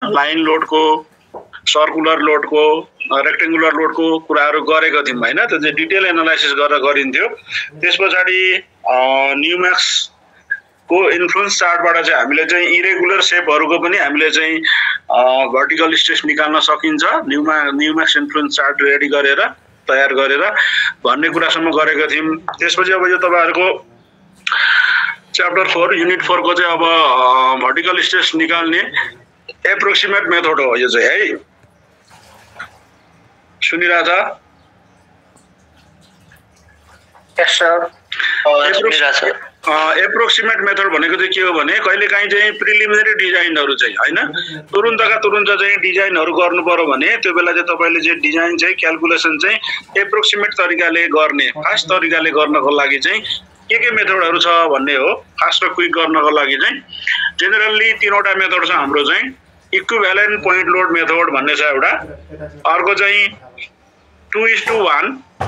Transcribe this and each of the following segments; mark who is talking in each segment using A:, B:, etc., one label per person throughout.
A: Line लोडको, circular लोडको, rectangular लोडको कुराहरू गरेका थियौँ हैन। त्यो चाहिँ डिटेल एनालाइसिस गरेर गरिन्थ्यो। त्यसपछि न्युम्याक्स को इन्फ्लुएन्स चार्टबाट चाहिँ हामीले चाहिँ इरेगुलर सेपहरूको पनि हामीले चाहिँ भर्टिकल स्ट्रेस निकाल्न सकिन्छ न्युम्याक्स इन्फ्लुएन्स चार्ट रेडी गरेर तयार गरेर भन्ने कुरासम्म गरेका थियौँ। त्यसपछि अब यो तपाईहरुको च्याप्टर 4 युनिट 4 को चाहिँ अब भर्टिकल स्ट्रेस निकाल्ने एप्रोक्सिमेट मेथड हो यो चाहिँ है। सुनिरा छ?
B: यस सर।
A: एप्रोक्सिमेट मेथड भनेको चाहिँ के हो भने कहिलेकाहीँ चाहिँ प्रिलिमिनरी डिजाइनहरु चाहिँ हैन तुरुन्तका तुरुन्त चाहिँ डिजाइनहरु गर्नु पर्यो भने त्यो बेला चाहिँ तपाईले चाहिँ डिजाइन चाहिँ क्याल्कुलेसन चाहिँ एप्रोक्सिमेट तरिकाले गर्ने फास्ट तरिकाले गर्नको लागि चाहिँ के मेथडहरु छ भन्ने हो। फास्ट र क्विक गर्नको लागि चाहिँ जेनरली तीनवटा मेथड छ हाम्रो चाहिँ। इक्विभ्यालेन्ट पोइन्ट लोड मेथड भन्ने छ एउटा, अर्को चाहिँ 2:1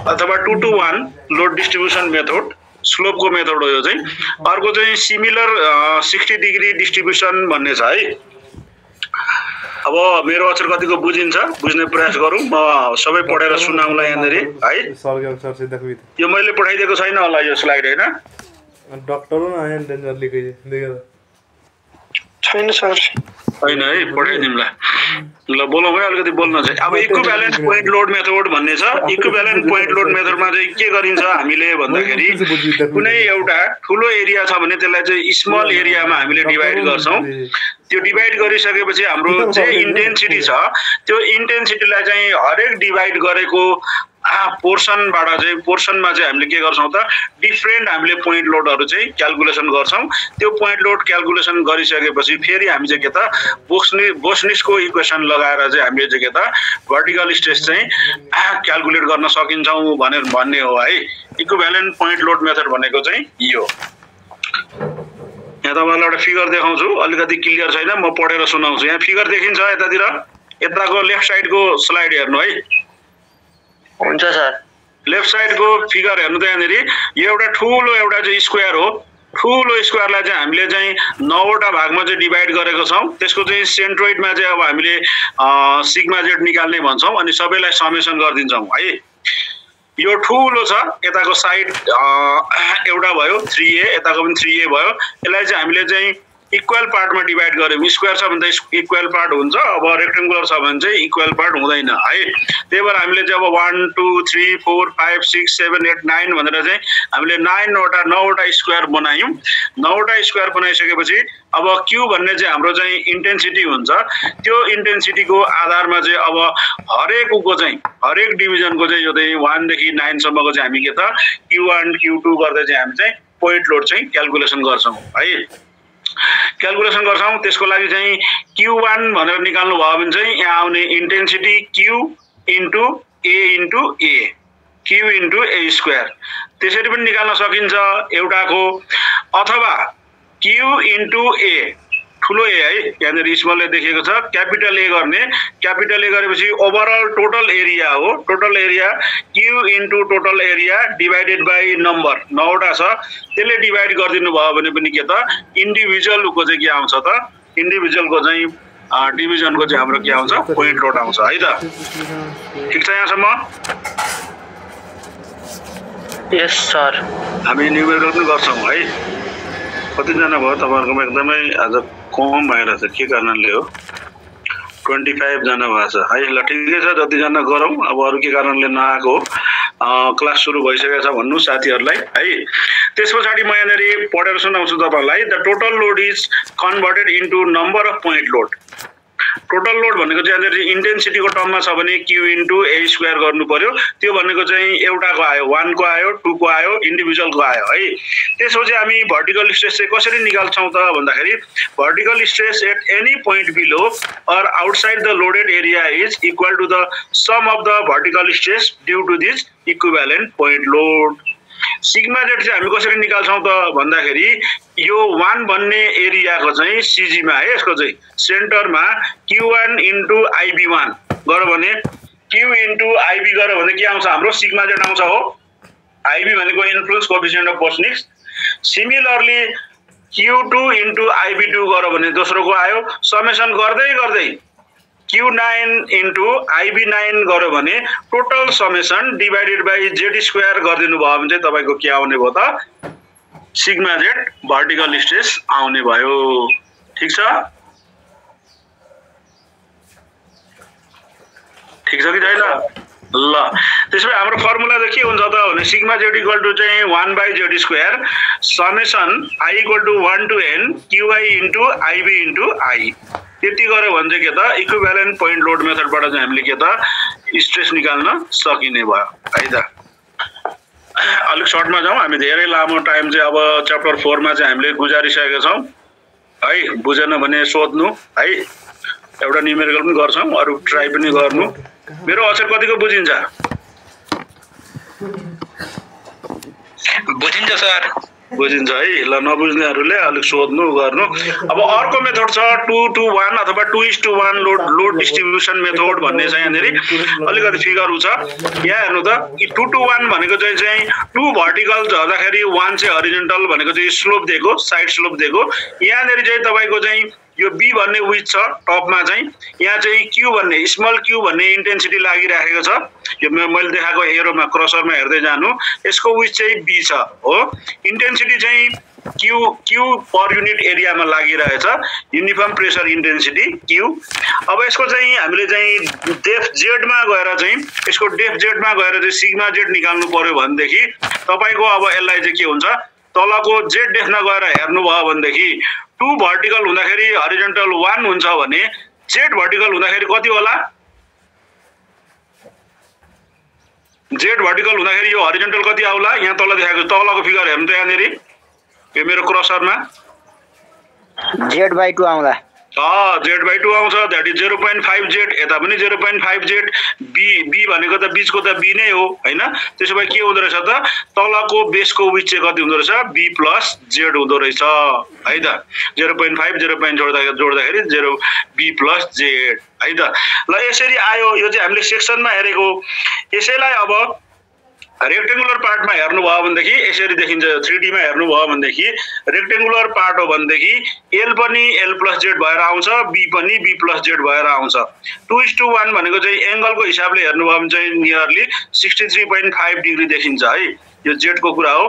A: अथवा 2:1 लोड डिस्ट्रिब्युसन मेथड स्लोप को मेथड हो यो चाहिँ। अर्को चाहिँ सिमिलर 60 डिग्री डिस्ट्रिब्युसन भन्ने छ है। अब मेरो अक्षर कतिको बुझिन्छ बुझ्ने प्रयास गरौँ। म सबै पढेर सुनाउला यहाँनेरि है। यो मैले पठाइदिएको छैन होला यो स्लाइड हैन?
C: डाक्टर हो न यहाँ डेन्जर लेखेको
B: छैन सर।
A: हैन है पठाइदिउँला। ल बोलौँ है अलिकति बोल्न चाहिँ। अब इक्विभ्यालेन्ट पोइन्ट लोड मेथड भन्ने छ। इक्विभ्यालेन्ट पोइन्ट लोड मेथडमा चाहिँ के गरिन्छ हामीले भन्दाखेरि कुनै एउटा ठुलो एरिया छ भने त्यसलाई चाहिँ स्मल एरियामा हामीले डिभाइड गर्छौं। त्यो डिभाइड गरिसकेपछि हाम्रो चाहिँ इन्टेन्सिटी छ त्यो इन्टेन्सिटीलाई चाहिँ हरेक डिभाइड गरेको पोर्सनमा चाहिँ हामीले के गर्छौं त डिफरेन्ट हामीले पोइन्ट लोडहरु चाहिँ क्याल्कुलेसन गर्छौं। त्यो पोइन्ट लोड क्याल्कुलेसन गरिसकेपछि फेरि हामी चाहिँ के त बोस्निसको इक्वेसन लगाएर चाहिँ हामीले चाहिँ के त भर्टिकल स्ट्रेस चाहिँ क्याल्कुलेट गर्न सकिन्छौं भनेर भन्ने हो है। इक्विभ्यालेन्ट पोइन्ट लोड मेथड भनेको चाहिँ यो। यहाँ तपाईहरुलाई एउटा फिगर देखाउँछु अलिकति क्लियर छैन म पढेर सुनाउँछु। यहाँ फिगर देखिन्छ यतातिर यताको लेफ्ट साइडको स्लाइड हेर्नु है।
B: हुन्छ सर।
A: लेफ्ट साइडको फिगर हेर्नु त यहाँनेरि यो एउटा ठूलो एउटा चाहिँ स्क्वायर हो। ठूलो स्क्वायरलाई चाहिँ हामीले चाहिँ 9 वटा भागमा चाहिँ डिभाइड गरेको छौं। त्यसको चाहिँ सेन्ट्रोइडमा चाहिँ अब हामीले सिग्मा जेड निकाल्ने भन्छौं अनि सबैलाई समेसन गर्दिन्छौं है। यो ठूलो छ यताको साइड एउटा भयो 3a यताको पनि 3a भयो। यसलाई चाहिँ हामीले चाहिँ इक्वल पार्टमा डिभाइड गर्यौं। स्क्वायर छ भने त इक्वल पार्ट हुन्छ अब रेक्टेंगुलर छ भने चाहिँ इक्वल पार्ट हुँदैन है। त्यही भएर हामीले चाहिँ अब 1 2 3 4 5 6 7 8 9 भनेर चाहिँ हामीले 9 वटा स्क्वायर बनायौं। 9 वटा स्क्वायर बनाइसकेपछि अब क्यू भन्ने चाहिँ हाम्रो चाहिँ इन्टेन्सिटी हुन्छ। त्यो इन्टेन्सिटीको आधारमा चाहिँ अब हरेक डिभिजनको चाहिँ यो चाहिँ 1 देखि 9 सम्मको चाहिँ हामी के त Q1 Q2 गर्दै चाहिँ हामी चाहिँ पोइन्ट लोड चाहिँ क्याल्कुलेसन गर्छौं है। क्याल्कुलेसन गर्छौं त्यसको लागि चाहिँ Q1 भनेर निकाल्नु भयो भने चाहिँ यहाँ आउने intensity Q into A Q into A square त्यसरी पनि निकाल्न सकिन्छ एउटाको। अथवा Q इन्टु A ठुलो A है यहाँनेरि स्मल A देखिएको छ क्यापिटल A गर्ने। क्यापिटल A गरेपछि ओभरअल टोटल एरिया हो। Total area Q into total area divided by number 9 वटा छ त्यसले डिभाइड गरिदिनु भयो भने पनि के त इन्डिभिजुअलको चाहिँ के आउँछ त इन्डिभिजुअलको चाहिँ डिभिजनको चाहिँ हाम्रो के आउँछ पोइन्ट लोड आउँछ है त। ठीक छ यहाँसम्म?
B: यस सर।
A: हामी न्युमेरिकल पनि गर्छौं है। कति जना भयो तपाईहरुकोमा एकदमै आज कम भएर छ के कारणले हो? 25 जना भएको छ है। ल ठिकै छ जति जना गरौँ अब अरु के कारणले नआएको क्लास सुरु भइसकेको छ भन्नु साथीहरुलाई है। त्यसपछि म यहाँनेरि पढेर सुनाउँछु तपाईहरुलाई। The total load is converted into number of point load. Total load भनेको चाहिँ यहाँनेरि इन्टेन्सिटीको टर्ममा छ भने Q इन्टु A स्क्वायर गर्नु पर्यो। त्यो भनेको चाहिँ एउटाको आयो 1 को आयो 2 को आयो इन्डिभिजुअलको आयो है। त्यसपछि हामी भर्टिकल स्ट्रेस चाहिँ कसरी निकाल्छौं त भन्दाखेरि vertical stress at any point below or outside the loaded area is equal to the sum of the vertical stress due to this equivalent point load. Sigma Z चाहिँ हामी कसरी निकाल्छौं त भन्दाखेरि यो 1 भन्ने एरियाको चाहिँ CG मा है यसको चाहिँ सेन्टरमा Q1 इन्टु IB1 गर्यो भने Q इन्टु IB गर्यो भने के आउँछ हाम्रो सिग्मा जेड आउँछ हो। IB भनेको influence coefficient of Boussinesq's. Similarly Q2 into IB2 गऱ्यो भने दोस्रोको आयो समेसन गर्दै गर्दै Q9 into IB9 गऱ्यो भने total summation divided by Z square गरिदिनु भयो भने चाहिँ तपाईको के आउने भयो त सिग्मा Z भर्टिकल स्ट्रेस आउने भयो ठीक छ कि छैन ल त्यसैले हाम्रो फर्मुला चाहिँ के हुन्छ त भने सिग्मा Z इक्वल टु चाहिँ 1 by Z square summation I equal to 1 to n QI into IB into I त्यति गर्यो भने चाहिँ के त इक्विभ्यालेन्ट पोइन्ट लोड मेथडबाट चाहिँ हामीले के त स्ट्रेस निकाल्न सकिने भयो है त अलिक सर्टमा जाउँ हामी धेरै लामो टाइम चाहिँ अब च्याप्टर 4 मा चाहिँ हामीले गुजारिसकेका छौं है बुझेन भने सोध्नु है एउटा न्युमेरिकल पनि गर्छौं अरु ट्राई पनि गर्नु मेरो अक्षर कतिको बुझिन्छ
B: बुझिन्छ सर
A: बुझिन्छ है ल नबुझ्नेहरुले अलिक सोध्नु गर्नु अब अर्को मेथड छ 2 to 1 अथवा 2:1 लोड डिस्ट्रिब्युसन मेथड भन्ने चाहिँ यहाँनेरि अलिकति फिगरहरु छ यहाँ हेर्नु त 2 to 1 भनेको चाहिँ 2 भर्टिकल झर्दाखेरि 1 चाहिँ हरिजन्टल भनेको चाहिँ स्लोप दिएको साइड स्लोप दिएको यहाँनेरि चाहिँ तपाईको चाहिँ यो B भन्ने विच छ टपमा चाहिँ यहाँ चाहिँ Q भन्ने स्मल Q भन्ने इन्टेन्सिटी लागिराखेको छ यो मैले देखाएको एरोमा क्रसरमा हेर्दै जानु यसको विच चाहिँ B छ हो इन्टेन्सिटी चाहिँ Q पर युनिट एरियामा लागिरहेछ युनिफर्म प्रेसर इन्टेन्सिटी Q अब यसको चाहिँ हामीले चाहिँ डेप्थ Z मा गएर चाहिँ यसको डेप्थ Z मा गएर चाहिँ सिग्मा Z निकाल्नु पर्यो भनेदेखि तपाईको अब यसलाई चाहिँ के हुन्छ तलको Z डेप्थमा गएर हेर्नु भयो भनेदेखि 2 भर्टिकल हुँदाखेरि हरिजन्टल 1 हुन्छ भने Z भर्टिकल हुँदाखेरि कति होला Z भर्टिकल हुँदाखेरि यो हरिजन्टल कति आउला यहाँ तल देखाएको तलको फिगर हेर्नु त यहाँनेरि यो मेरो क्रसरमा
D: Z/2 आउँला
A: Z/2 आउँछ दैट इज 0.5Z यता पनि 0.5Z B भनेको त बीचको त B नै हो हैन त्यसोभए के हुँदो रहेछ त तलको बेसको विच चाहिँ कति हुँदो रहेछ B + Z हुँदो रहेछ है त 0.5 0.5 जोड्दाखेरि 0 B + Z है त ल यसरी आयो यो चाहिँ हामीले सेक्सनमा हेरेको यसैलाई अब रेक्टेंगुलर पार्टमा हेर्नु भयो भनेदेखि यसरी देखिन्छ 3D मा हेर्नु भयो भनेदेखि रेक्टेंगुलर पार्ट हो भनेदेखि L पनि L + Z भएर आउँछ B पनि B + Z भएर आउँछ 2:1 भनेको चाहिँ एंगलको हिसाबले हेर्नु भयो भने चाहिँ नियरली 63.5 डिग्री देखिन्छ है यो Z को कुरा हो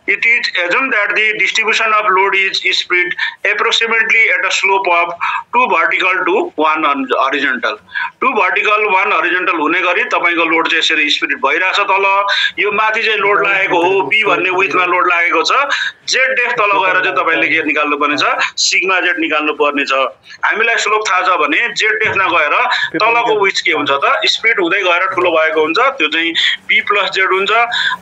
A: It is assumed that the distribution of load is spread approximately at a slope of 2 vertical to 1 horizontal. 2 vertical 1 horizontal हुने गरी तपाईको लोड चाहिँ यसरी स्प्रेड भइराछ तल यो माथि चाहिँ लोड लागेको हो B भन्ने विथमा लोड लागेको छ Z डेप्थ तल गएर चाहिँ तपाईले के निकाल्नु पर्ने छ सिग्मा Z निकाल्नु पर्ने छ हामीलाई स्लोप थाहा छ भने Z डेप्थमा गएर तलको विच के हुन्छ त स्प्रेड हुँदै गएर ठुलो भएको हुन्छ त्यो चाहिँ B + Z हुन्छ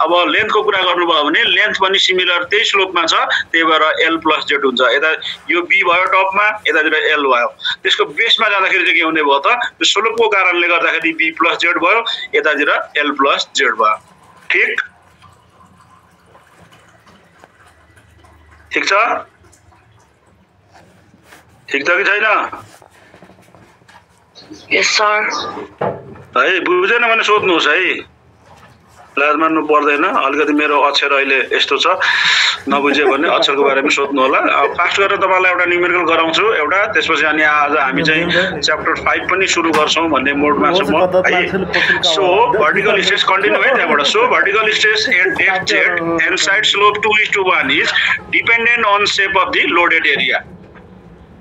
A: अब लेन्थको कुरा गर्नु भयो भने लेन्थ सिमिलर त्यही स्लोपमा छ त्यही भएर L + Z हुन्छ यता यो B भयो टपमा यतातिर L भयो त्यसको बेसमा जाँदाखेरि चाहिँ के हुने भयो त त्यो स्लोपको कारणले गर्दाखेरि B + Z भयो यतातिर L + Z भयो ठीक छ ठीक छ कि छैन
B: यस सर
A: है बुझेन भने सोध्नुहोस् है लाज मान्नु पर्दैन अलिकति मेरो अक्षर अहिले यस्तो छ नबुझ्यो भने अक्षरको बारेमा सोध्नु होला अब फास्ट गरेर तपाईलाई एउटा न्युमेरिकल गराउँछु एउटा त्यसपछि अनि आज हामी चाहिँ च्याप्टर 5 पनि सुरु गर्छौं भन्ने मोडमा छु म है सो भर्टिकल स्ट्रेस कन्टिन्यू है त्यहाँबाट so vertical stress at depth Z and side slope 2:1 is dependent on shape of the loaded area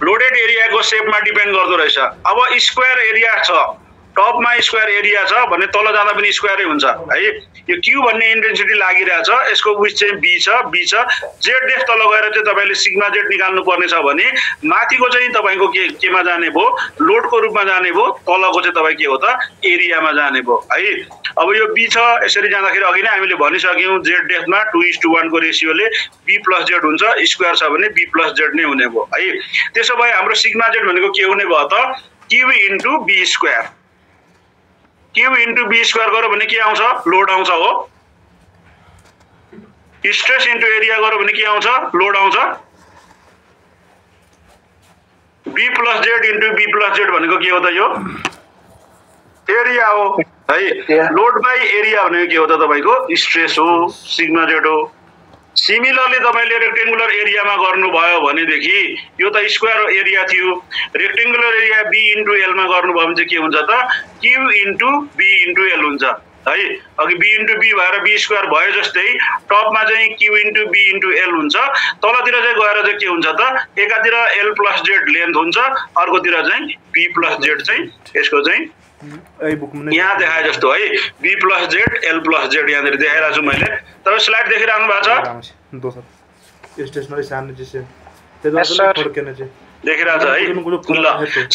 A: loaded एरियाको शेपमा डिपेन्ड गर्दो रहेछ अब स्क्वायर एरिया छ टपमा स्क्वायर एरिया छ भने तल जाँदा पनि स्क्वायरै हुन्छ है यो Q भन्ने इन्टेन्सिटी लागिरहेछ यसको विच चाहिँ B छ Z डेप्थ तल गएर चाहिँ तपाईले सिग्मा Z निकाल्नु पर्ने छ भने माथिको चाहिँ तपाईको केमा जाने भो लोडको रूपमा जाने भो तलको चाहिँ तपाई के हो त एरियामा जाने भो है अब यो B छ यसरी जाँदाखेरि अघि नै हामीले भनिसक्यौं Z डेप्थमा 2:1 को रेशियोले B + Z हुन्छ स्क्वायर छ भने B + Z नै हुने भो है त्यसो भए हाम्रो सिग्मा Z भनेको के हुने भयो त Q * B square Q * B square गरे भने के आउँछ लोड आउँछ हो स्ट्रेस इन्टु एरिया गरे भने के आउँछ लोड आउँछ B + Z into B + Z भनेको के हो त यो एरिया हो है लोड बाइ एरिया भनेको के हो त तपाईको स्ट्रेस हो सिग्मा Z हो सिमिलरली तपाईले रेक्टेंगुलर एरियामा गर्नुभयो भनेदेखि यो त स्क्वायर एरिया थियो रेक्टेंगुलर एरिया b * l मा गर्नुभयो भने चाहिँ के हुन्छ त q * b * l हुन्छ है अघि b * b भएर b स्क्वायर भयो जस्तै टपमा चाहिँ q * b * l हुन्छ तलतिर चाहिँ गएर चाहिँ के हुन्छ त एकातिर l + z लेन्थ हुन्छ अर्कोतिर चाहिँ b + z चाहिँ यसको चाहिँ यहाँ देखाए जस्तो है b + z l + z यहाँ देखाइरहेको छु मैले तपाईं स्लाइड देखिराख्नु भएको छ
C: स्टेशनरी सामने जैसे त्यसले फर्केन चाहिँ
A: देखिरहेछ है ल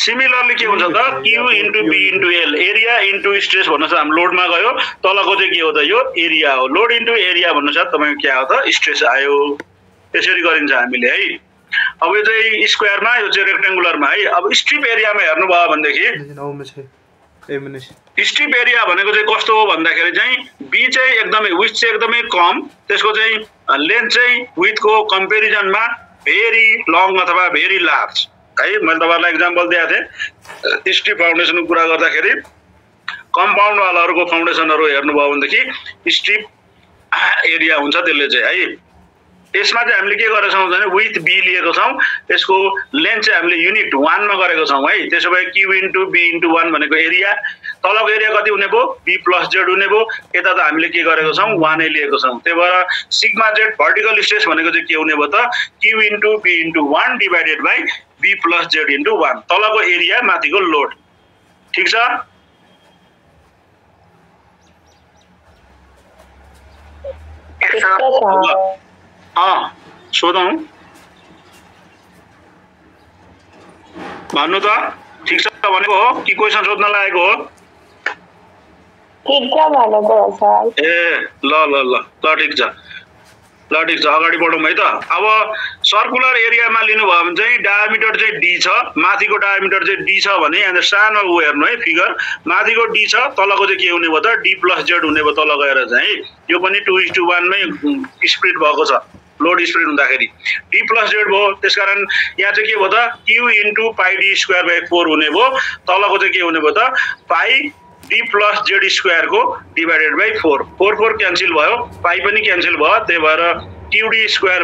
A: सिमिलरली के हुन्छ त q * b * l area into stress भन्नु छ हामी लोडमा गयो तलको चाहिँ के हो त यो एरिया हो लोड इन्टु एरिया भन्नु छ तपाईको के हो त स्ट्रेस आयो त्यसरी गरिन्छ हामीले है अब यो चाहिँ स्क्वायरमा यो चाहिँ रेक्टेंगुलरमा है अब स्ट्रिप एरियामा हेर्नु भयो भनेदेखि स्ट्रिप एरिया भनेको चाहिँ कस्तो हो भन्दाखेरि चाहिँ बी चाहिँ एकदमै विड्थ चाहिँ एकदमै कम त्यसको चाहिँ लेन्थ चाहिँ विड्थको कम्पेरिजनमा भेरी लङ अथवा भेरी लार्ज है मैले तपाईहरुलाई एक्जाम्पल दिएको थिए स्ट्रिप फाउन्डेसनको कुरा गर्दाखेरि कम्पाउन्ड वालाहरुको फाउन्डेसनहरु हेर्नुभयो भनेदेखि स्ट्रिप एरिया हुन्छ त्यसले चाहिँ है यसमा चाहिँ हामीले के गरेका छौं भने विथ b लिएको छौं यसको लेन्थ चाहिँ हामीले युनिट 1 मा गरेको छौं है त्यसो भए q * b * 1 भनेको एरिया तलको एरिया कति हुने भो b + z हुने भो यता त हामीले के गरेको छौं 1 लिएको छौं त्यही भएर सिग्मा z भर्टिकल स्ट्रेस भनेको चाहिँ के हुने भो त q * b * 1 divided by b + z * 1 तलको एरिया माथिको लोड ठीक छ सोधौं भन्नु त ठीक छ भनेको हो कि क्वेशन सोध्न लागेको हो
D: ठीक छ भनेको हो सर
A: ए ल ठीक छ अगाडि बढौं है त अब सर्कुलर एरियामा लिनु भयो भने चाहिँ डायामिटर चाहिँ d छ माथिको डायामिटर चाहिँ d छ भने यहाँ सानो उ हेर्नु है फिगर माथिको d छ तलको चाहिँ के हुने भयो त d + z हुने भयो तल गएर चाहिँ यो पनि 2:1 मै स्प्लिट भएको छ लोड स्प्लिट हुँदाखेरि d + z भयो त्यसकारण यहाँ चाहिँ के भयो त q * πd²/4 हुने भयो तलको चाहिँ के हुने भयो त पाइ d + z² को डिवाइडेड बाइ 4 4 क्यान्सल भयो पाइ पनि क्यान्सल भयो त्यही भएर qd²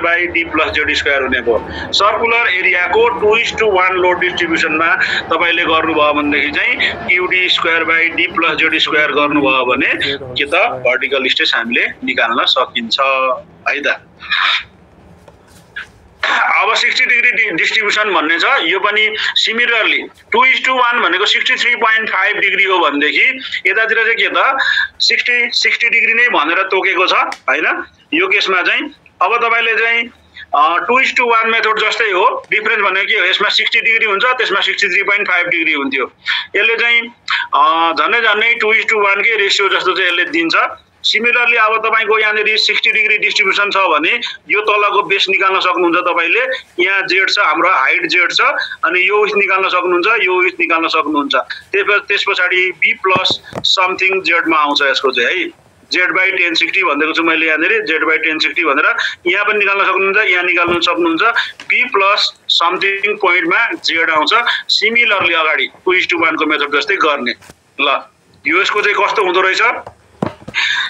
A: / d + z² हुने भयो सर्कुलर एरियाको 2:1 लोड डिस्ट्रिब्युसनमा तपाईले गर्नुभयो भनेदेखि चाहिँ qd² / d + z² गर्नुभयो भने के त भर्टिकल स्ट्रेस हामीले निकाल्न सकिन्छ है त अब 60 डिग्री डिस्ट्रिब्युसन भन्ने छ यो पनि सिमिलरली 2:1 भनेको 63.5 डिग्री हो भनेदेखि यतातिर चाहिँ के त 60 डिग्री नै भनेर तोकेको छ हैन यो केसमा चाहिँ अब तपाईले चाहिँ 2:1 मेथड जस्तै हो डिफरेन्स भनेको के हो यसमा 60 डिग्री हुन्छ त्यसमा 63.5 डिग्री हुन्थ्यो यसले चाहिँ झन्नै 2:1 के रेशियो जस्तो चाहिँ यसले दिन्छ सिमिलरली अब तपाईको यहाँ 60 डिग्री डिस्ट्रिब्युसन छ भने यो तलको बेस निकाल्न सक्नुहुन्छ तपाईले यहाँ z छ हाम्रो हाइट z छ अनि यो विड्थ निकाल्न सक्नुहुन्छ यो विड्थ निकाल्न सक्नुहुन्छ त्यसपछि b प्लस समथिङ z मा आउँछ यसको चाहिँ है z/1060 भनेको छु मैले यहाँ z/1060 भनेर यहाँ पनि निकाल्न सक्नुहुन्छ यहाँ निकाल्न सक्नुहुन्छ b प्लस समथिङ पोइन्टमा z आउँछ सिमिलरली अगाडि 2:1 को मेथड जस्तै गर्ने ल यो यसको चाहिँ कस्तो हुँदो रहेछ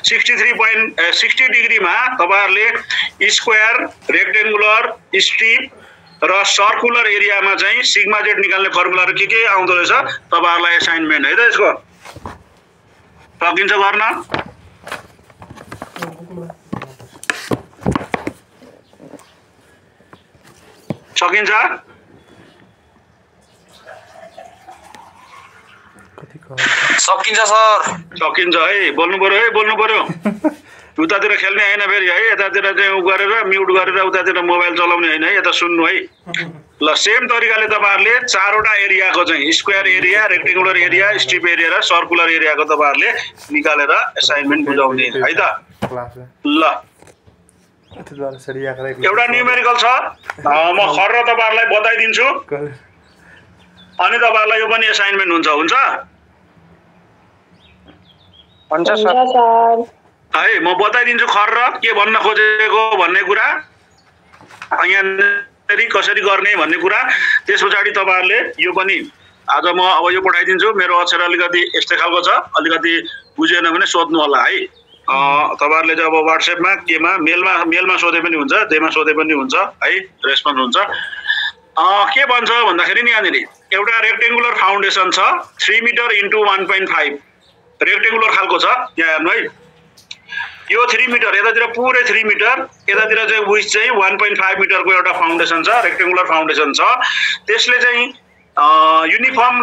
A: 60 डिग्रीमा तपाईहरुले स्क्वायर रेक्टेंगुलर स्ट्रिप र सर्कुलर एरियामा चाहिँ सिग्मा z निकाल्ने फर्मुलाहरु के आउँदो रहेछ तपाईहरुलाई असाइनमेन्ट है त यसको सकिन्छ गर्न सकिन्छ
B: सकिन्छ सर
A: सकिन्छ है बोल्नु पर्यो उतातिर खेल्ने हैन फेरि है यतातिर चाहिँ उ गरेर म्युट गरेर उतातिर मोबाइल चलाउने हैन है यता सुन्नु है ल सेम तरिकाले तपाईहरुले चारवटा एरियाको चाहिँ square area rectangular area strip area र सर्कुलर एरियाको तपाईहरुले निकालेर असाइनमेन्ट बुझाउने है त ल एउटा न्यूमेरिकल छ म खर्र तपाईहरुलाई बताइदिन्छु अनि तपाईहरुलाई यो पनि असाइनमेन्ट हुन्छ
D: सर
A: है म बताइदिन्छु खर्र के भन्न खोजेको भन्ने कुरा यहाँ कसरी गर्ने भन्ने कुरा त्यसपछि तपाईहरुले यो पनि आज म अब यो पठाइदिन्छु मेरो अक्षर अलिकति यस्तै खालको छ अलिकति बुझेन भने सोध्नु होला है तपाईहरुले चाहिँ अब WhatsApp-मा केमा मेलमा सोधे पनि हुन्छ, जेमा सोधे पनि हुन्छ है, रेस्पोन्स हुन्छ। के भन्छ भन्दाखेरि नि यहाँनिर एउटा रेक्टेंगुलर फाउन्डेसन छ 3 मिटर × 1.5 रेक्टेंगुलर खालको छ। यहाँ हेर्नु है, यो 3 मिटर, यतातिर पुरै 3 मिटर, यतातिर चाहिँ विड्थ चाहिँ 1.5 मिटरको एउटा फाउन्डेसन छ, रेक्टेंगुलर फाउन्डेसन छ। त्यसले चाहिँ युनिफर्म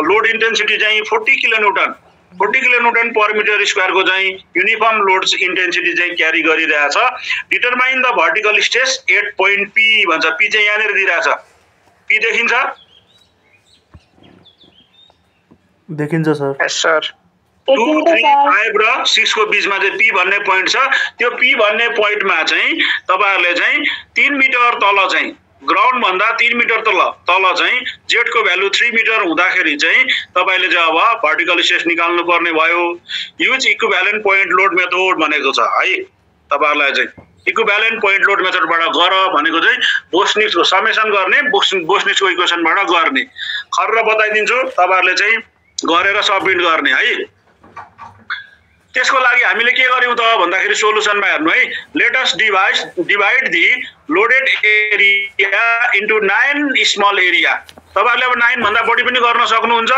A: लोड इन्टेन्सिटी चाहिँ 40 किलोन्युटन पर मिटर स्क्वायर को चाहिँ युनिफर्म लोड इन्टेन्सिटी चाहिँ क्यारी गरिरहेछ। Determine the vertical stress at point P भन्छ। पी चाहिँ यहाँनिर दिइरहेछ, पी देखिन्छ
C: सर।
B: यस सर।
A: 2, 3, 5 र 6 को बीचमा चाहिँ पी भन्ने पोइन्ट छ। त्यो पी भन्ने पोइन्टमा चाहिँ तपाईहरुले चाहिँ 3 मिटर तल चाहिँ ग्राउन्ड भन्दा 3 मिटर तल चाहिँ जेड को भ्यालु 3 मिटर हुँदाखेरि चाहिँ तपाईले चाहिँ अब भर्टिकल स्ट्रेस निकाल्नु पर्ने भयो। Use equivalent point load method भनेको छ है। तपाईहरुलाई चाहिँ इक्विभ्यालेन्ट पोइन्ट लोड मेथडबाट गर भनेको चाहिँ बोस्निक्सको समेसन गर्ने, बोस्निक्सको इक्वेसनबाट गर्ने। खर्र बताइदिन्छु, तपाईहरुले चाहिँ गरेर सबमिट गर्ने है। त्यसको लागि हामीले के गर्यौं त भन्दाखेरि सोलुसनमा हेर्नु है। Let us divide the loaded area into 9 small area. तपाईहरुले अब 9 भन्दा बढी पनि गर्न सक्नुहुन्छ,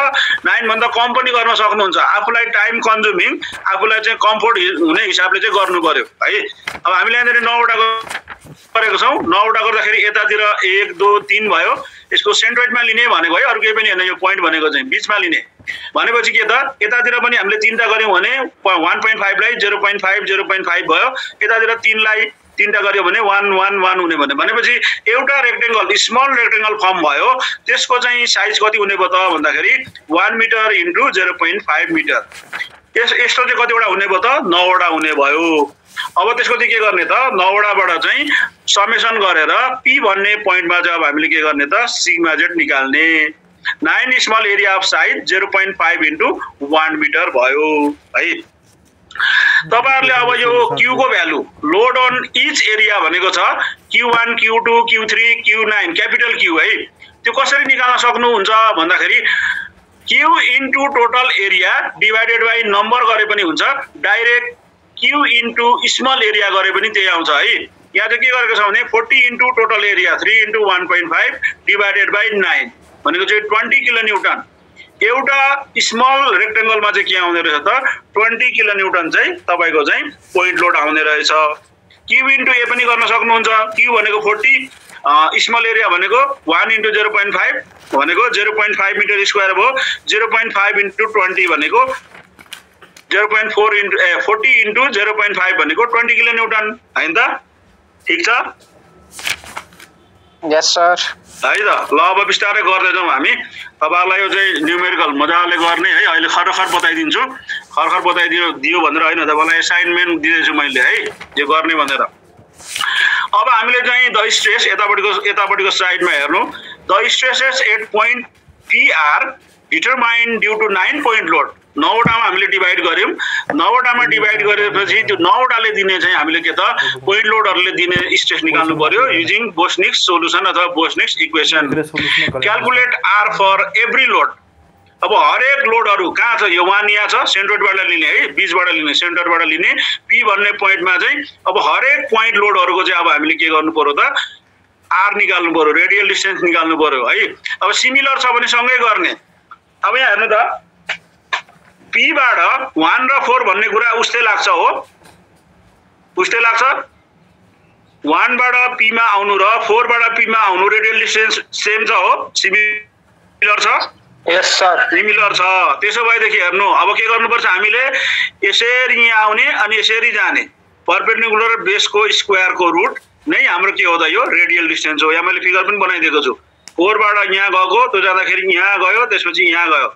A: 9 भन्दा कम पनि गर्न सक्नुहुन्छ। आफुलाई टाइम कन्ज्युमिङ, आफुलाई चाहिँ कम्फर्ट हुने हिसाबले चाहिँ गर्नु पर्यो है। अब हामीले यहाँनिर 9 वटा गरेको छौं। 9 वटा गर्दाखेरि यतातिर 1 2 3 भयो। यसको सेन्ट्रोइडमा लिने भनेको है, अरु केही पनि हैन। यो पोइन्ट भनेको चाहिँ बीचमा लिने भनेपछि के त, यतातिर पनि हामीले 3 टा गर्यौं भने 1.5 लाई 0.5 भयो। यतातिर 3 लाई 3 टा गर्यो भने 1 1 1 हुने भनेपछि एउटा रेक्टेंगल स्मल रेक्टेंगल फर्म भयो। त्यसको चाहिँ साइज कति हुने भयो त भन्दाखेरि 1 मिटर × 0.5 मिटर। यस्तो चाहिँ कतिवटा हुने भयो त 9 वटा हुने भयो। अब त्यसको चाहिँ के गर्ने त, 9 वटाबाट चाहिँ समेसन गरेर p भन्ने पोइन्टमा चाहिँ अब हामीले के गर्ने त, सिग्मा जेड निकाल्ने। 9 small area of side 0.5 × 1 metre भयो है। तपाईहरुले अब यो q को value load on each area भनेको छ q1 q2 q3 q9 capital q है। त्यो कसरी निकाल्न सक्नुहुन्छ भन्दाखेरि q * total area divided by number गरे पनि हुन्छ, डाइरेक्ट q * स्मल एरिया गरे पनि त्यही आउँछ है। यहाँ चाहिँ के गरेको छ भने 40 * टोटल एरिया 3 * 1.5 डिवाइडेड बाइ 9 भनेको चाहिँ 20 किलोन्युटन। एउटा स्मल रेक्टेंगलमा चाहिँ के आउने रहेछ त 20 किलोन्युटन चाहिँ तपाईको चाहिँ पोइन्ट लोड आउने रहेछ। q * a पनि गर्न सक्नुहुन्छ। q भनेको 40, स्मल एरिया भनेको 1 * 0.5 भनेको 0.5 मिटर स्क्वायर भयो। 0.5 * 20 भनेको 0.4 40 * 0.5 भनेको 20 किलोन्युटन हैन त? ठीक छ?
B: यस सर।
A: है त। ल अब बिस्तारै गर्दै जाउँ हामी। तपाईहरुलाई यो चाहिँ न्युमेरिकल मजाले गर्ने है। अहिले खरखर बताइदिन्छु, खरखर बताइदियो भनेर हैन, तपाईलाई असाइनमेन्ट दिदैछु मैले है, यो गर्ने भनेर। अब हामीले चाहिँ द स्ट्रेस यतापटिको साइडमा हेर्नु। The stresses at point P are determined due to 9 point load. 9 वटामा हामीले डिवाइड गर्यौं। 9 वटामा डिवाइड गरेपछि त्यो 9 वटाले दिने चाहिँ हामीले के त पोइन्ट लोडहरुले दिने स्ट्रेस निकाल्नु पर्यो युजिङ बोस्निक्स सोलुसन अथवा बोस्निक्स इक्वेसन। Calculate R for every load. अब हरेक लोडहरु कहाँ छ, यो 1 यहाँ छ, सेन्टरबाट लिने है, बीचबाट लिने, सेन्टरबाट लिने। p भन्ने पोइन्टमा चाहिँ अब हरेक पोइन्ट लोडहरुको चाहिँ अब हामीले के गर्नु पर्यो त, r निकाल्नु पर्यो, रेडियल डिस्टेन्स निकाल्नु पर्यो है। अब सिमिलर छ भने सँगै गर्ने। अब यहाँ हेर्नु त, p बाट 1 र 4 भन्ने कुरा उस्तै लाग्छ हो, उस्तै लाग्छ। 1 बाट p मा आउनु र 4 बाट p मा आउनु रेडियल डिस्टेन्स सेम छ हो, सिमिलर छ।
B: यस सर।
A: सिमिलर छ। त्यसो भएदेखि हेर्नु अब के गर्नुपर्छ हामीले, यसरी यहाँ आउने अनि यसरी जाने। परपेन्डिकुलर बेसको स्क्वायरको रुट नै हाम्रो के हो त, यो रेडियल डिस्टेन्स हो। यहाँ मैले फिगर पनि बनाइदिएको छु। 4 बाट यहाँ गएको, त्यो जाँदाखेरि यहाँ गयो, त्यसपछि यहाँ गयो।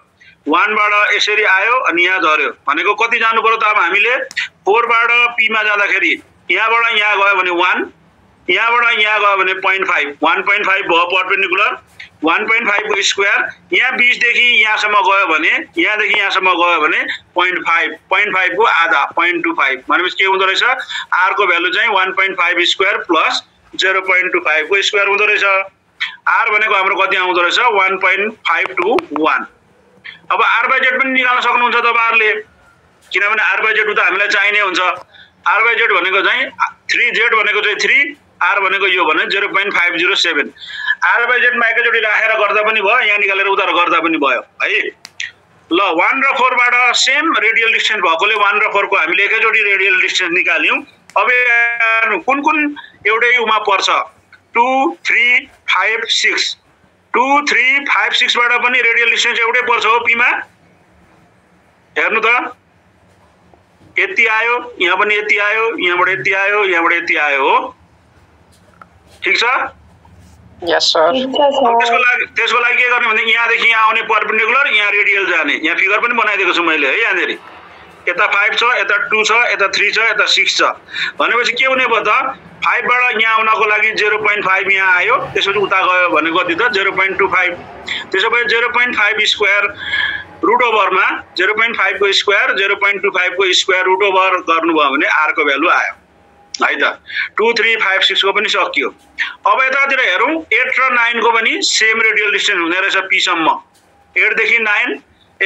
A: 1 बाट यसरी आयो अनि यहाँ झर्यो भनेको कति जानु पर्यो त अब हामीले। 4 बाट p मा जाँदाखेरि यहाँबाट यहाँ गयो भने 1, यहाँबाट यहाँ गयो भने 0.5, 1.5 भयो परपेन्डिकुलर। 1.5 को स्क्वायर यहाँ 20 देखि यहाँसम्म गयो भने, यहाँदेखि यहाँसम्म गयो भने 0.5, 0.5 को आधा 0.25 भनेपछि के हुँदो रहेछ, r को भ्यालु चाहिँ 1.5 स्क्वायर प्लस 0.25 को स्क्वायर हुँदो रहेछ। r भनेको हाम्रो कति आउँदो रहेछ 1.5 to 1। अब r/z पनि निकाल्न सक्नुहुन्छ तपाईहरुले। किनभने r by z उता हामीलाई चाहिने हुन्छ r by z भनेको चाहिँ 3z भनेको चाहिँ 3 r भनेको यो भने 0.507 r by z मा एकैचोटी राखेर गर्दा पनि भयो यहाँ निकालेर उता गर्दा पनि भयो है ल 1 र 4 बाट सेम रेडियल डिस्टेन्स भएकोले 1 र 4 को हामीले एकैचोटी रेडियल डिस्टेन्स निकाल्यौं अब कुन कुन एउटै उमा पर्छ 2 3 5 6 2 3 5 6 बाट पनि रेडियल डिस्टेन्स एउटै पर्छ हो p मा हेर्नु त यति आयो यहाँ पनि यति आयो यहाँबाट यति आयो यहाँबाट यति आयो हो ठीक छ
B: यस सर
A: त्यसको लागि के गर्ने भने यहाँ देखि यहाँ आउने परपेन्डिकुलर यहाँ रेडियल जाने यहाँ फिगर पनि बनाइदिएको छु मैले है यहाँनेरि यता 5 छ यता 2 छ यता 3 छ यता 6 छ भनेपछि के हुने भयो त 5 बाट यहाँ आउनको लागि 0.5 यहाँ आयो त्यसपछि उता गयो भने कति त 0.25 त्यसोभए 0.5 स्क्वायर रुट ओभरमा 0.5 को स्क्वायर 0.25 को स्क्वायर रुट ओभर गर्नुभयो भने r को भ्यालु आयो है त 2 3 5 6 को पनि सकियो अब यतातिर हेरौं 8 र 9 को पनि सेम रेडियल डिस्टेन्स हुने रहेछ p सम्म 8 देखि 9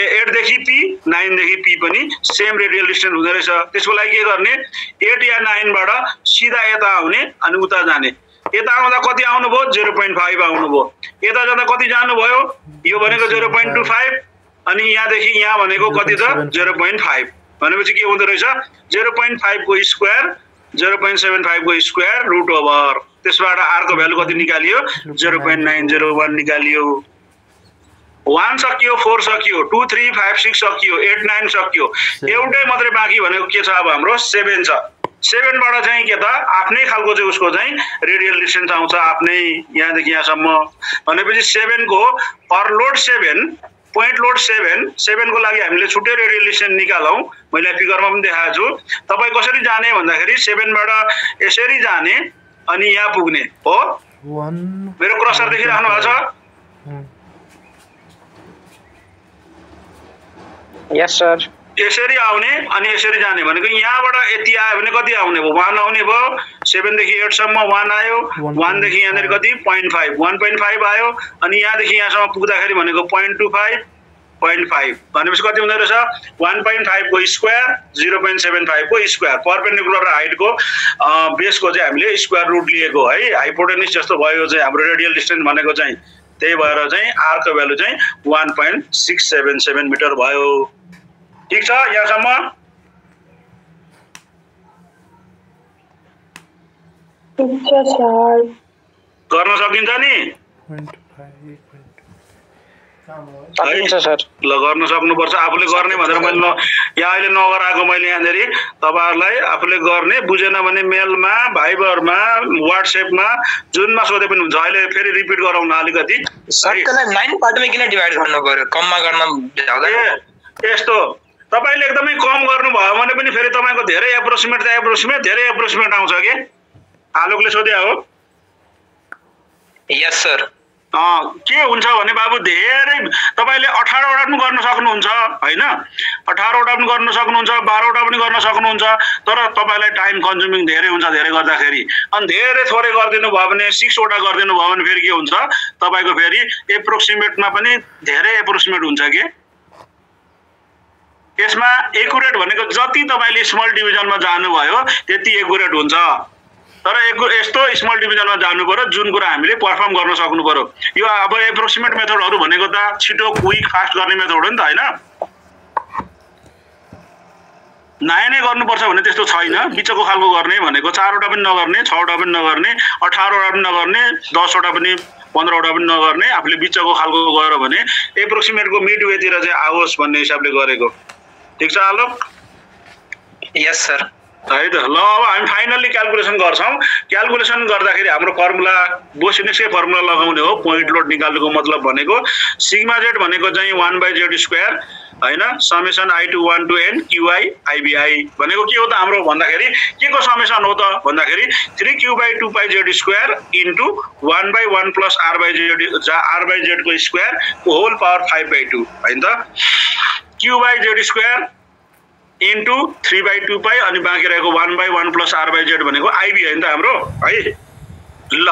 A: 8 देखि p 9 देखि p पनि सेम रेडियल डिस्टेन्स हुने रहेछ त्यसको लागि के गर्ने 8 या 9 बाट सिधा यता आउने अनि उता जाने यता आउँदा कति आउनु भयो 0.5 आउनु भयो यता जाँदा कति जानु भयो यो भनेको 0.25 अनि यहाँ देखि यहाँ भनेको कति त 0.5 भनेपछि के हुँदै रहेछ 0.5 को स्क्वायर 0.75 को स्क्वायर रुट ओभर त्यसबाट r को भ्यालु कति निकालियो 0.901 निकालियो 1 सकियो 4 सकियो 2 3 5 6 सकियो 8 9 सकियो एउटै मात्रै बाँकी भनेको के छ अब हाम्रो 7 छ 7 बाट चाहिँ के त आफ्नै खालको चाहिँ उसको चाहिँ रेडियल डिस्टेन्स आउँछ आफ्नै यहाँ देखि यहाँसम्म भनेपछि 7 को पर लोड 7 पोइन्ट लोड 7 को लागि हामीले छुट्टै रेडियल डिस्टेन्स निकालौं मैले फिगरमा पनि देखाएको छु तपाई कसरी जाने भन्दाखेरि 7 बाट यसरी जाने अनि यहाँ पुग्ने हो मेरो क्रसर देखिराख्नु भएको छ
B: यस सर
A: यसरी आउने अनि यसरी जाने भनेको यहाँबाट यति आयो भने कति आउने भयो 1 आउने भयो 7 देखि 8 सम्म 1 आयो 1 देखि यहाँनेर कति 0.5 1.5 आयो अनि यहाँ देखि यहाँसम्म पुग्दाखेरि भनेको 0.25 0.5 भनेपछि कति हुँदै रहेछ 1.5 को स्क्वायर 0.75 को स्क्वायर परपेन्डिकुलर र हाइटको बेसको चाहिँ हामीले स्क्वायर रुट लिएको है हाइपोटेन्युस जस्तो भयो चाहिँ हाम्रो रेडियल डिस्टेन्स भनेको चाहिँ त्यही भएर चाहिँ r को भ्यालु चाहिँ 1.677 मिटर भयो ठीक छ यहाँसम्म
D: ठीक छ सर
A: गर्न सकिन्छ नि ल गर्न सक्नुपर्छ आफूले गर्ने भनेर मैले यहाँ अहिले नगराएको मैले यहाँनेरि तपाईहरुलाई आफूले गर्ने बुझेन भने मेलमा भाइबरमा व्हाट्सएपमा जुनमा सोधे पनि हुन्छ अहिले फेरि रिपिट गराउन अलिकति
B: सर त्यसलाई 9 पार्टमा किन डिभाइड गर्नु पर्यो कममा गर्न भ्याउँदैन
A: यस्तो तपाईले एकदमै कम गर्नु भयो भने पनि फेरि तपाईको धेरै एप्रोक्सिमेट धेरै एप्रोक्सिमेट आउँछ के आलोकले सोध्या हो
B: यस सर
A: के हुन्छ भने बाबु धेरै तपाईले 18 वटा पनि गर्न सक्नुहुन्छ हैन 18 वटा पनि गर्न सक्नुहुन्छ 12 वटा पनि गर्न सक्नुहुन्छ तर तपाईलाई टाइम कन्ज्युमिङ धेरै हुन्छ धेरै गर्दाखेरि अनि धेरै थोरै गर्दिनु भयो भने 6 वटा गर्दिनु भयो भने फेरि के हुन्छ तपाईको फेरि एप्रोक्सिमेटमा पनि धेरै एप्रोक्सिमेट हुन्छ के यसमा एक्युरेट भनेको जति तपाईले स्मल डिभिजनमा जानुभयो त्यति एक्युरेट हुन्छ तर यस्तो स्मल डिभिजनमा जानु पर्यो जुन कुरा हामीले परफर्म गर्न सक्नु पर्यो यो अब एप्रोक्सिमेट मेथडहरु भनेको त छिटो क्विक फास्ट गर्ने मेथड हो नि त हैन नयाँ गर्नुपर्छ भने त्यस्तो छैन बिचको खालको गर्ने भनेको 4 वटा पनि नगर्ने 6 वटा पनि नगर्ने 18 वटा पनि नगर्ने 10 वटा पनि 15 वटा पनि नगर्ने आफूले बिचको खालको गयो भने एप्रोक्सिमेटको मिड वे तिर चाहिँ आओस् भन्ने हिसाबले गरेको ठीक छ आलोक
B: यस सर
A: है त ल अब हामी फाइनली क्याल्कुलेसन गर्छौं क्याल्कुलेसन गर्दाखेरि हाम्रो फर्मुला बोसिनेक्सकै फर्मुला लगाउने हो पोइन्ट लोड निकाल्नुको मतलब भनेको सिग्मा z भनेको चाहिँ 1/z² हैन summation i to 1 to n qi ibi भनेको के हो त हाम्रो भन्दाखेरि के को समेसन हो त भन्दाखेरि 3q/2 pi z² into 1/1 plus r/z को स्क्वायर को होल पावर 5/2 हैन त q/z² इन्टु 3/2 पाई अनि बाँकी रहेको 1/1 प्लस r/z भनेको ib हैन त हाम्रो है ल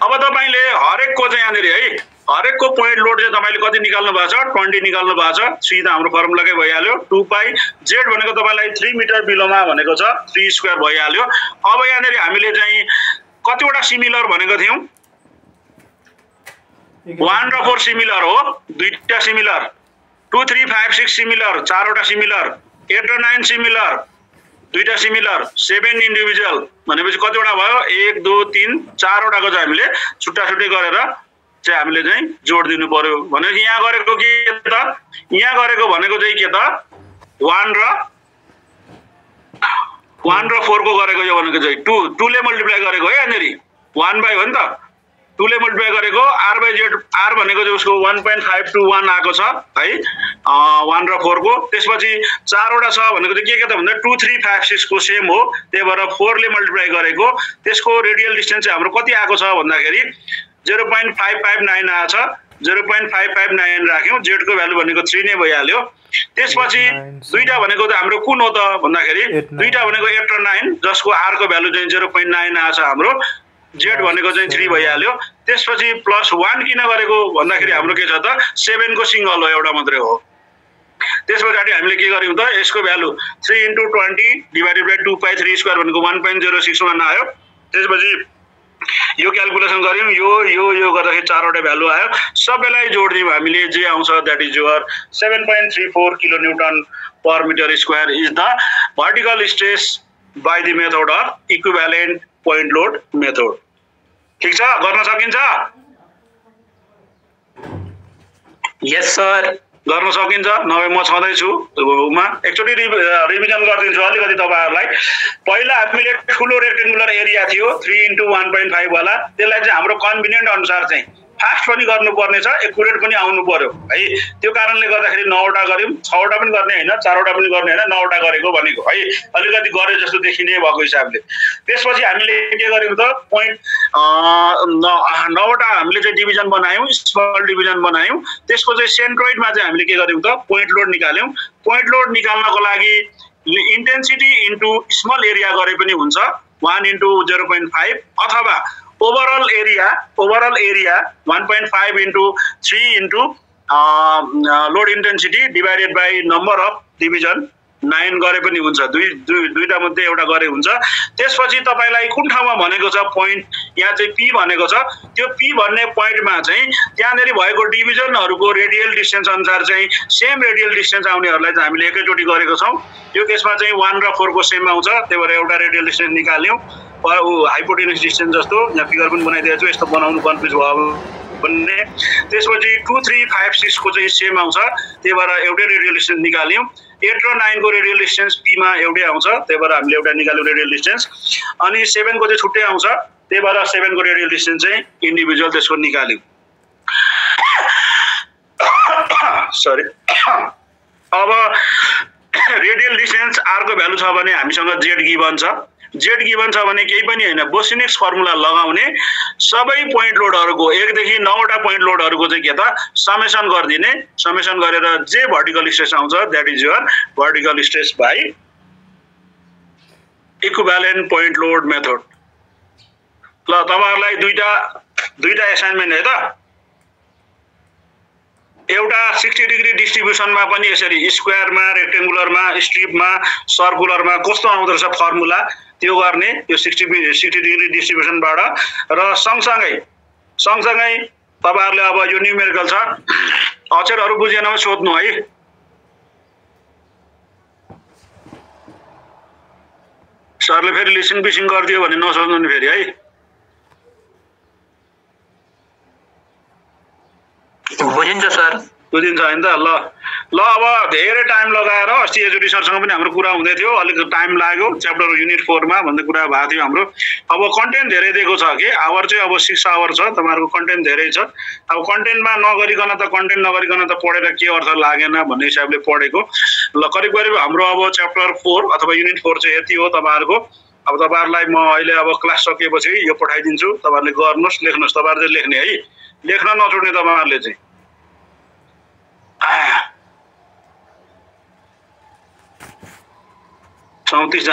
A: अब तपाईले हरेक को चाहिँ यहाँनेरि है हरेकको पोइन्ट लोड चाहिँ तपाईले कति निकाल्नु भएको छ 20 निकाल्नु भएको छ सिधा हाम्रो फर्मुलाकै भइहाल्यो 2 पाई z भनेको तपाईलाई 3 मिटर बिलोमा भनेको छ 3 स्क्वायर भइहाल्यो। अब यहाँनेरि हामीले चाहिँ कतिवटा सिमिलर भनेको थियौ 1 र 4 सिमिलर हो, दुईटा सिमिलर, 2 3 5 6 सिमिलर, चारवटा सिमिलर, 8 र 9 सिमिलर, दुईटा सिमिलर, 7 इन्डिभिजुअल भनेपछि कतिवटा भयो 1 2 3 चारवटाको चाहिँ हामीले छुट्टा छुट्टै गरेर चाहिँ हामीले चाहिँ जोड दिनु पर्यो। भनेको यहाँ गरेको के त यहाँ गरेको भनेको चाहिँ के त 1 र 4 को गरेको यो भनेको चाहिँ 2 ले मल्टिप्लाई गरेको है यहाँनेरि 1 बाइ हो नि त 2 ले मल्टिप्लाई गरेको r बाइ z r भनेको चाहिँ उसको 1.521 आएको छ है 1 र 4 को। त्यसपछि चारवटा छ भनेको चाहिँ के त भन्दा 2 3 5 6 को सेम हो, त्यही भएर 4 ले मल्टिप्लाई गरेको त्यसको रेडियल डिस्टेन्स चाहिँ हाम्रो कति आएको छ भन्दाखेरि 0.559 आछ, 0.559 राख्यौं, z को भ्यालु भनेको 3 नै भइहाल्यो। त्यसपछि दुईटा भनेको त हाम्रो कुन हो त भन्दाखेरि दुईटा भनेको 8 र 9 जसको r को भ्यालु चाहिँ 0.9 आछ हाम्रो, z भनेको चाहिँ 3 भइहाल्यो। त्यसपछि प्लस 1 किन गरेको भन्दाखेरि हाम्रो के छ त 7 को सिंगल हो, एउटा मात्रै हो। त्यसपछि हामीले के गर्यौं त यसको value 3 * 20 divided by 2 pi 3 square भनेको 1.061 आयो। त्यसपछि यो क्याल्कुलेसन गर्यौं, यो गर्दाखेरि चारवटा भ्यालु आयो, सबैलाई जोड्दियौं हामीले जे आउँछ that is your 7.34 kilo newton per metre square is the vertical stress by the method of equivalent point load method. ठीक छ, गर्न सकिन्छ?
B: यस सर,
A: गर्न सकिन्छ। नभए म छँदै छु उमा एकचोटी रिभिजन गर्दिन्छु अलिकति तपाईहरुलाई। पहिला हामीले ठुलो रेक्टेंगुलर एरिया थियो 3 * 1.5 वाला, त्यसलाई चाहिँ हाम्रो कन्भिनियन्ट अनुसार चाहिँ फास्ट पनि गर्नुपर्ने छ, एक्युरेट पनि आउनु पर्यो है। त्यो कारणले गर्दाखेरि 9वटा गर्यौं, 6वटा पनि गर्ने हैन, 4वटा पनि गर्ने हैन, 9वटा गरेको भनेको है, अलिकति गरे जस्तो देखिने भएको हिसाबले। त्यसपछि हामीले के गर्यौं त पोइन्ट 9वटा हामीले चाहिँ डिभिजन बनायौं, स्मल डिभिजन बनायौं। त्यसको चाहिँ सेन्ट्रोइडमा चाहिँ हामीले के गर्यौं त पोइन्ट लोड निकाल्यौं। पोइन्ट लोड निकाल्नको लागि इन्टेन्सिटी इन्टु स्मल एरिया गरे पनि हुन्छ, 1 * 0.5 अथवा overall area 1.5 * 3 load intensity divided by number of division 9 गरे पनि हुन्छ, दुईटा मध्ये एउटा गरे हुन्छ। त्यसपछि तपाईलाई कुन ठाउँमा भनेको छ पोइन्ट, यहाँ चाहिँ p भनेको छ, त्यो p भन्ने पोइन्टमा चाहिँ त्यहाँनेरि भएको डिभिजनहरुको रेडियल डिस्टेन्स अनुसार चाहिँ सेम रेडियल डिस्टेन्स आउनेहरुलाई चाहिँ हामीले एकैचोटी गरेको छौं। यो केसमा चाहिँ 1 र 4 को सेम आउँछ, त्यही भएर एउटा रेडियल डिस्टेन्स निकाल्यौं। हाइपोटेन्युस डिस्टेन्स जस्तो यहाँ फिगर पनि बनाइदिएको छु, यस्तो बनाउनु कन्फ्युज भयो भन्ने। त्यसपछि 2 3 5 6 को चाहिँ सेम आउँछ, त्यही भएर एउटै रेडियल डिस्टेन्स निकाल्यौं। 8 र 9 को रेडियल डिस्टेन्स p मा एउटै आउँछ, त्यही भएर हामीले एउटा निकाल्यौं रेडियल डिस्टेन्स। अनि 7 को चाहिँ छुट्टै आउँछ, त्यही भएर 7 को रेडियल डिस्टेन्स चाहिँ इन्डिभिजुअल त्यसको निकाल्यौं। सरी, अब रेडियल डिस्टेन्स r को भ्यालु छ भने हामीसँग z गिभन छ, z गिभन छ भने केही पनि हैन, बोसिनेक्स फर्मुला लगाउने, सबै पोइन्ट लोडहरुको 1 देखि 9वटा पोइन्ट लोडहरुको चाहिँ के त समेसन गर्दिने, समेसन गरेर जे भर्टिकल स्ट्रेस आउँछ that is your vertical stress by equivalent point load method. ल तपाईहरुलाई दुईटा असाइनमेन्ट है त। एउटा 60 डिग्री डिस्ट्रिब्युसनमा पनि यसरी स्क्वायरमा, रेक्टेंगुलरमा, स्ट्रिपमा, सर्कुलरमा कस्तो आउँदो रहेछ फर्मुला त्यो गर्ने, यो 60 डिग्री डिस्ट्रिब्युसनबाट। र सँगसँगै तपाईहरुले अब यो न्यूमेरिकल छ, अक्षरहरु बुझेनमा सोध्नु है। सरले फेरि लिसन बिसिङ गर्दियो भने नसोध्नु नि फेरि है।
B: बुझिन्छ सर,
A: बुझिन्छ हैन त। ल अब धेरै टाइम लगाएर अस्ति एचओडी सरसँग पनि हाम्रो कुरा हुँदै थियो, अलिक टाइम लाग्यो च्याप्टर युनिट 4 मा भन्ने कुरा भएको थियो हाम्रो। अब कन्टेन्ट धेरै दिएको छ के, आवर चाहिँ अब 6 आवर छ, तपाईहरुको कन्टेन्ट धेरै छ। अब कन्टेन्टमा नगरिकन त कन्टेन्ट नगरिकन त पढेर के अर्थ लागेन भन्ने हिसाबले पढेको। ल करिब हाम्रो अब च्याप्टर 4 अथवा युनिट 4 चाहिँ यति हो तपाईहरुको। अब तपाईहरुलाई म अहिले अब क्लास सकिएपछि यो पठाइदिन्छु, तपाईहरुले गर्नुस्, लेख्नुस्, तपाईहरुले लेख्ने है, लेख्न नछोड्ने तपाईहरुले चाहिँ। 34 जना